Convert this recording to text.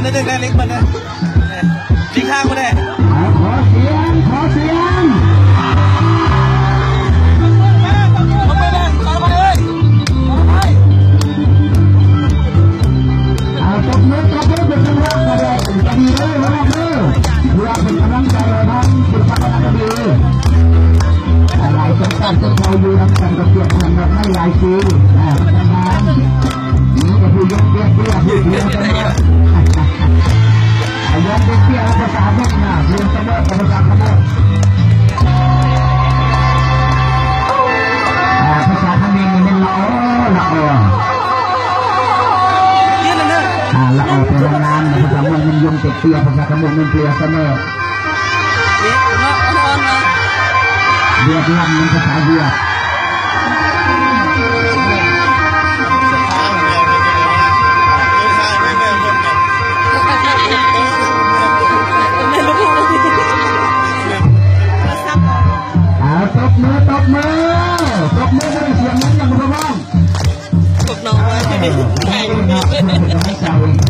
ເດັກໆ ເດັກມັນນະ ຫຼີກທາງມາແດ່. ຂໍສຽງ ຂໍສຽງ. ອ່າ ຕົບມື ຕົບມືເປັນຈັງຫວະກະໄດ້ ກະດີເດີ ເດີ ເພື່ອເປັນກຳລັງໃຈໃຫ້ທາງສິລະປະຄະນະກະບີ ຫຼາຍໆ ສົງການເຈົ້າເຂົ້າຢູ່ນຳກັນ ກະປຽບເໝືອນດອກໄມ້ຫຼາຍສີ ອ່າ ທາງ ນີ້ກະຄືຍົກເວຍເວຍ ເວຍເວຍ ອາ ຍ້ອນເດັກເຕ້ຍ ພາສາເຂມຣນະ ເພງສະເໝີ ພາສາຂະເໝິ ອາ ພາສາຂະເໝຣນີ້ແມ່ນລະອໍ ລະອໍ ອາ ລະອໍ ແປວ່າງາມ ພາສາມົ້ງແມ່ນຍົງເຕັກເຕ້ຍ ພາສາຂະເໝິແມ່ນເປ່ຍສະເໝີ ວຽດນາມ ພາສາຫວຽດ. ອ່າ ຕົບມື ຕົບມື ຕົບມື ສຽງເງິນຢ່າງບໍ່ຮ້ອງ ພວກນ້ອງວ່າ ເອີ ໃຫ້ກຳລັງໃຈ